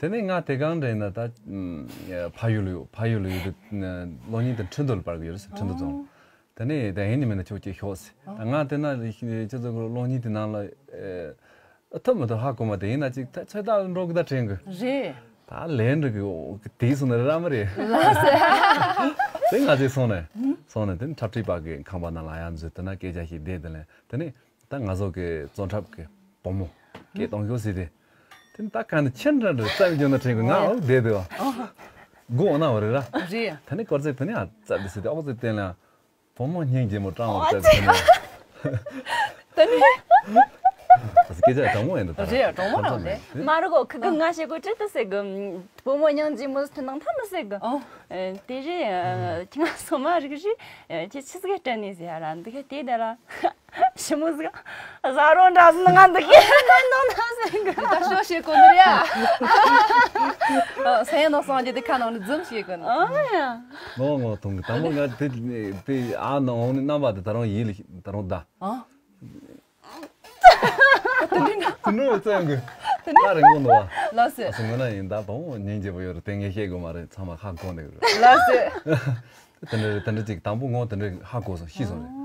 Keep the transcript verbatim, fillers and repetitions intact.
དེ་ནས་ང་དེ་གང་འདྲ་ཡིན་ན་ད་ཕ་ཡུལ་ཡོད། ཕ་ཡུལ་ཡོད་དུས་གློག་བརྙན་དེ་ཁྲིན་ཏུའུ་ལ་པར་གི་ཡོད་རེད། ཁྲིན་ཏུའུ་རྫོང་། དེ་ནས་དེ་ཡིན་ནི་མིན་ན་ཁྱོད་ཀྱིས་ཤོག་ཟེར། ད་ང་དེ་ན་ཁྱེད་ཚོ་གི་གློག་བརྙན་དེ་ནང་ལ་ཨེ་ཐུབ་མི་ཐུབ་ཧ་གོ་མ། དེ་ཡིན་ན་ཅིག་ད་ཚོད་ལྟ་འགྲོ་གི་ད་དྲན་གི་རེད། ད་ལན་འགྲིག་གི་དེ་སོང་ན་ར་མ་རེད། ལགས་སེ། དེ་ང་ཚོས་སོང་ནས་སོང་ནས་དེ་ནས་འཁྲབ་ཁྲིད་པ་གི་ཁང་པ་ནང་ལ་ཡར་འཛུལ། དེ་ན་སྐད་ཆ་ཞིག་བསྡད། དེ་ལན་དེ་ནས། ད་ང་ཚོ་གི་རྩོམ་འཁྲབ་ཀྱི་བུ་མོ་སྐད་གཏོང་ཤོག་ཟེར་ཏེ། དེ་ནི་ད་ག་ནི་ཁྱེད་འདྲ་འདྲ་རྩ་བའི་རྒྱུ་ན་དྲན་གི་ང་ཨོ་བསྡད་དེ་བ། སྒོ་འོ་ན་བ་རེད་ར། རེད། ད་ནི་སྐོར་ཚེ་དེ་ནི་ཨ་རྩ་བསྡད་ཟེར་ཏེ་ཨོག་ཚེ་བསྟན་ལ་བུ་མོ་སྙིང་རྗེ་མོ་སྤྲང་བ་རྩ་བསྡད་ཟེར་ནས། ད་ནི། སྐད་ཆ་དྲང་མོ་ཡིན་འདུག་ད་ར། རེད། དྲང་མོ་རང་རེད། མ་རུ་གོ་ཁུ་གུ་ང་ཞེ་གོ་ཅི་ཏི་ཟེར་གི་བུ་མོ་སྙིང་རྗེ་མོ་ཐུན་ནང་ཐ་མི་ཟེར་གི་ཨོ། དེ་རེད། ཁྱི་ང་སོ་མ་རིག་རེད། ཁྱི་ཆི་ཟིག་སྤྲད་ནས་ཟེར་ཡ་ར་འདི་ག་དེ་ད་ར། ཞི་མོ་ཟིག་བཟའ་རོགས་འདྲ་ཟིག་ང་འདི་གས་ནང་ན་ཟེར་གི་ད་ཤོག་བྱེད་གོ་ནི་རེད་ཨ། ཨ། སེམས་ནང་སངས་རྒྱས་དེ་ཁ་ནང་ནས་འཛུམ་བྱེད་གོ་ནི། ཨ་ཡ། ངོ་ངོ་ཐུང་གི་དང་པོ་ང་དེ་དེ་ཨ་ནང་འོང་ནི་རྣམ་པ་དེ་ད་རུང་ཡིད་ལ་ད་རུང་ད། ཨ། དེ་འདྲ་བཙན་གི་ད་རིང་གོ་འདུག་བ། ལགས་སེ། ཨ་སུ་ངོ་ན་ཡིན་ད་བུ་མོ་སྙིང་རྗེ་པོ་ཡོད་རེད། དེ་ངས་བཤད་དགོས་མ་རེད། ཚང་མ་ཧ་གོ་འདུག་རེད། ལགས་སེ། དེ་འདྲ་རེད། དེ་འདྲ་ཅིག་དང་པོ་ངོ་དེ་འདྲ་ཧ་གོ་སོང་ཤེས་སོང་རེད།